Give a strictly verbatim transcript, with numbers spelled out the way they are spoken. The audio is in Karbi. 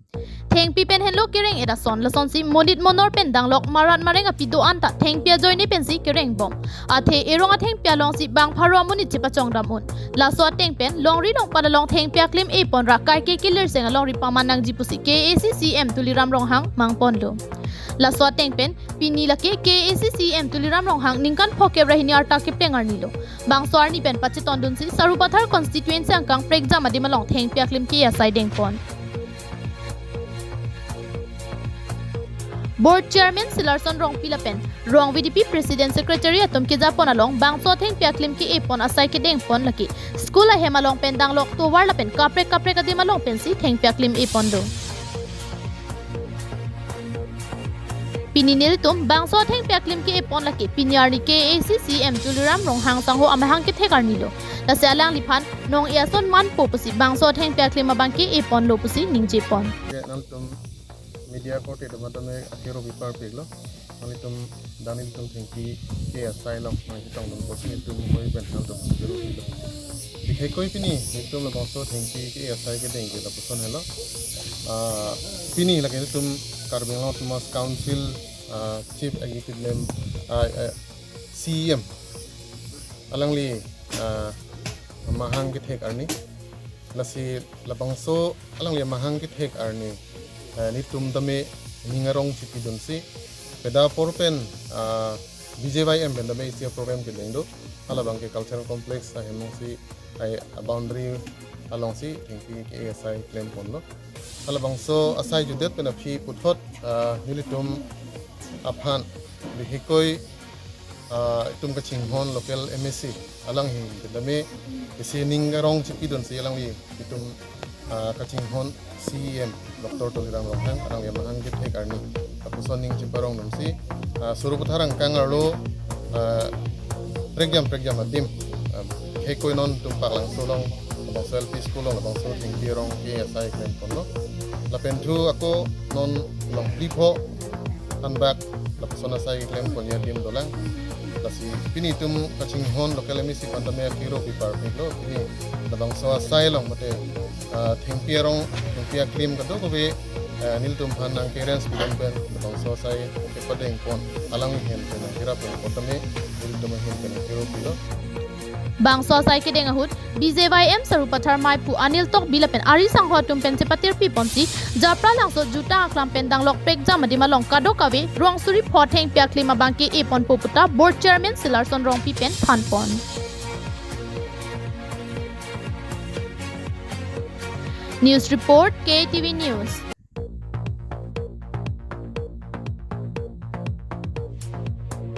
Thengpi pen henlo kereng-et ason, lasonsi monit monor pen danglok marat mareng api do-an ta thengpi ajoine pensi kereng bom. Athe erong athengpi alongsi bang pharo amonit chepachongdam un. Laso ateng pen longri longpat along thengpi aklim e pon ra kaike kelirseng alongri paman nangji pusi K A A C C E M Tuliram Ronghang mangponlo. Laso ateng pen pini lake K A A C C E M Tuliram Ronghang ningkan phokep ra hini arta kepeng arni lo. Bangso arni pen pachetondunsi Sarupathar constituency angkang prekjam adim along thengpi aklim ke-e asai dengpon. Board Chairman Silarson Rongpi lapen Rong V D P President Secretary atum kejapon along bangso thengpi aklim ke-e pon asai kedengpon lake school ahem along pen danglok tovar lapen kaprek kaprek adim along pensi thengpi aklim e pon do. Pini nelitum bangso thengpi aklim ke-e pon lake pini arni K A A C C E M Tuliram Ronghang sangho amahang kethek arni lo. Lasi alangliphan nong-e ason manpo pusi bangso thengpi aklim abang ke-e ponlo pusi ningjepon. Nangtum media korte teman tame akero bipar peglo. Nanglitum dani tum thengpi ke-e asai along nangchetongdun pusi nelitum hoi pen nangtum akero pilo. Dikhai koi pini nelitum labangso thengpi ke-e asai kedeng ke lapuson helo. Ah, pini lake nelitum Karbi Anglong Autonomous Council, ah, Chief Executive Mem-, ah, eh, C E M alangli, ah, mahang kethek arni. Lasi labangso alangli mahang kethek arni, eh, nelitum tame ning arong chipidunsi peda apor pen, ah, B J Y M pen tame isi program kedeng do. Halabang ke cultural complex ahem alongsi ai boundary alongsi thengpi ke-e asai klemponlo. Halabangso asai jutdet pen aphi puthot, ah, nelitum aphan bihikoi, ah, itum kachinghon local M A C alang ahin kedame isi ning arong chipidunsi alangli itum, ah, kachinghon C E M Doctor Tuliram Ronghang alangli mahang kethek arni lapuson ning chiparongdunsi, ah, Sarupathar angkang arlo, ah, prekjam prekjam adim, ah, khekoi non itum Paklangso along, labangso L P school along labangso thengpi arong ke-e asai klemponlo. Lapen thu ako non longphli pho anbak lapuson asai klemponji adim dolang. Lasi pini itum kachinghon local M A C aphan tame akero bipar peglo. Pini labangso asai along mate, ah, thengpi arong, thengpi aklim kadokave, ah, nelitum aphan nangke-arrange pidun pen labangso asai kepadengpon, alangli ahin pen nangkerap pon tame nelitum ahin pen akero pilo. Bangso asai kedeng ahut B J Y M Sarupathar maiphu Anil Tokbi lapen ari sangho atum pen chepatirpi ponsi Japralangso jutang aklam pen danglok prekjam adim along kadokave rong suri pho thengpi aklim abang ke-e ponpo puta Board Chairman Silarson Rongpi pen thanpon. News report, K T V News.